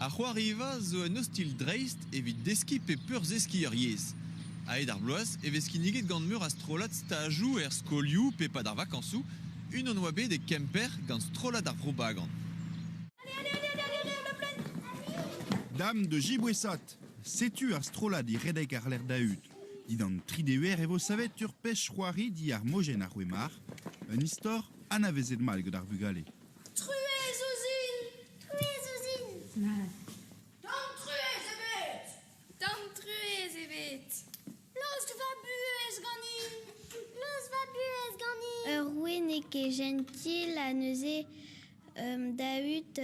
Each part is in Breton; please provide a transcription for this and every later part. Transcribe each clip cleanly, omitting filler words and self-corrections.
Ar c'hoariva zo un ostilh dreist evit deskiñ pe peurzeskiñ ur yezh. A-hed ar bloaz e vez kinniget gant meur a strollad stajoù er skolioù pe 'pad ar vakañsoù. Unan oa bet e Kemper gant strollad ar Vro Bagan. Dam de jiboesat, setu ar strollad e redek ar lec'h daout. Dindan tri dever e vo savet ur pezh c'hoari diàr mojenn ar Roue-Marc'h, un istor anavezet mat gant ar vugale. Truez ouzhin! Truez ouzhin! Tamm truez ebet! Tamm truez ebet! Laosk va buhez ganin! Laosk va buhez ganin! Ur roue n'eo ket jentil ha neuze daout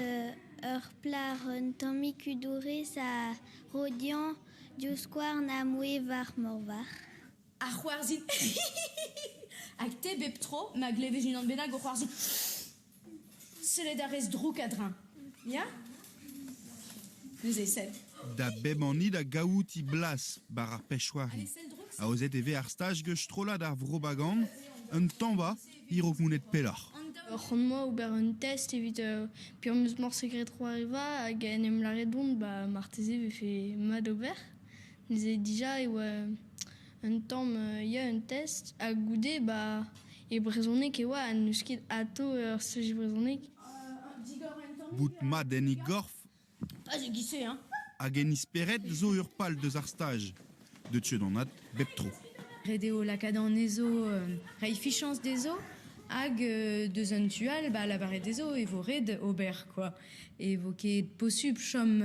ur plac'h un tammig hudourez a ro dezhañ divskouarn ha mouezh war morvarc'h. Ar c'hoarzhin Hag te bep tro ma glevez unan bennak o c'hoarzhin Sellet a rez drouk a-dreñv, ya? Neuze sell. Da bep hini da gaout he blas war ar pezh-c'hoari. Aozet e vez ar staj gant strollad ar Vro Bagan, un tañva a-raok monet pelloc'h. C'hoant ober un test evit peogwir 'm eus morse graet c'hoariva hag en em lâret on ba marteze e vefe mat ober. Neuze dija e oa un tamm ya un test ha goude ba e brezhoneg e oa ha n'eus ket atav ur staj brezhoneg. Bout mat en e gorf Ah, c'est glissé, hein? hag en e spered zo ur pal deus ar staj. Deut ket anat bep tro. Ret eo lakaat anezho reiñ fichañs dezho hag deus un tu all ba lavaret dezho e vo ret ober quoi. E vo ket posupl chom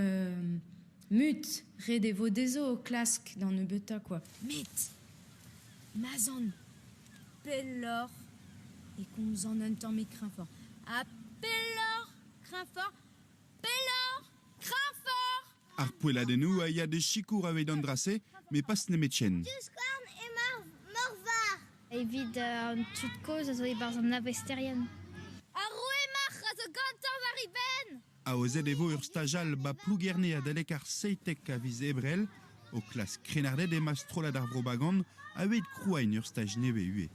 Mut, ret e vo dezho klask d'an nebeutañ kwa. Met ma'z an pelloc'h e komzan un tammig kreñfoc'h. Ha pelloc'h, kreñfoc'h, pelloc'h, kreñfoc'h! Ar poelladennoù a ya d'e sikour aveit an dra-se, met pas nemetken. Divskouarn emañ Morvar. Evit an tud kozh a zo e-barzh an arvesterien. Ar roue-marc'h a zo gantañ war e benn! Aozet e vo ur staj all 'ba Plougerne adalek ar 17 a viz Ebrel. O klask krennarded emañ strollad ar Vro Bagan aveit krouañ ur staj nevez ivez.